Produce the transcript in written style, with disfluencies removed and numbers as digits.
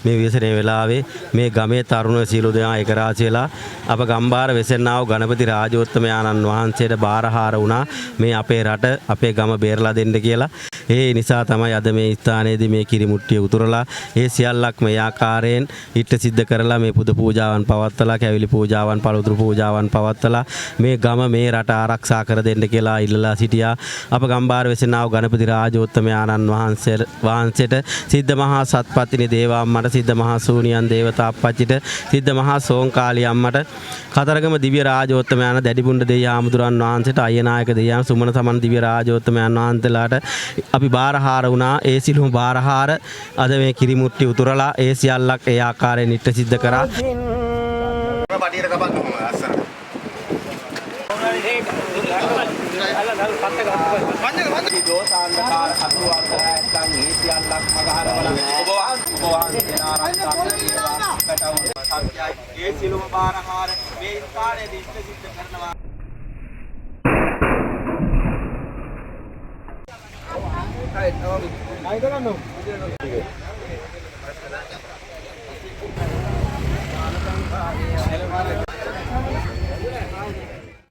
මේ ව්‍යසනයේ වෙලාවේ මේ ගමේ තරුණ සියලු දෙනා එක රාශි වෙලා අප ගම්බාර වෙසෙන්නා වූ ගණපති රාජෝත්තමයාණන් වහන්සේට බාරහාර වුණා මේ අපේ රට අපේ ගම බේරලා දෙන්න කියලා. ඒ නිසා තමයි අද මේ ස්ථානයේදී මේ කිරිමුට්ටිය උතුරලා ඒ සියල්ලක් මේ ආකාරයෙන් ඉෂ්ට සිද්ධ කරලා මේ පුද පූජාවන් පවත්වලා කැවිලි පූජාවන් පළතුරු පූජාවන් පවත්වලා මේ ගම මේ රට ආරක්ෂා කර දෙන්න කියලා ඉල්ලලා සිටියා. අප ගම්බාර වෙසෙනා වූ ගණපති රාජෝත්තමයාණන් වහන්සේට සිද්ධ මහා සත්පත්තිනි දේවාම්මට සිද්ධ මහා සූනියන් දේවතා අප්පච්චිට සිද්ධ මහා සෝංකාලි අම්මට කතරගම දිව්‍ය රාජෝත්තමයාණ දැඩිපුණ්ඩ දෙවියන් හාමුදුරන් වහන්සේට අයියනායක දෙවියන් සුමන සමන් දිව්‍ය රාජෝත්තමයන් වහන්සේලාට අපි බාරහාර වුණා. ඒ සිළුම බාරහාර අද මේ කිරිමුට්ටි උතුරලා ඒ සියල්ලක් ඒ ආකාරයෙන් ඉෂ්ට සිද්ධ කරා. පටියට කපන්න කොහොමද ලස්සනට? දෝසාන්ධකාර අතුරු අන්තරය නැත්නම් ඒ සියල්ලක් මගහරවලා ඔබ වහන්සේ ඔබ වහන්සේ ආරක්ෂා කරනවා. පැටවුන් සත්‍යයි. ඒ සිළුම බාරහාර මේ ස්ථානයේදී ඉෂ්ට සිද්ධ කරනවා.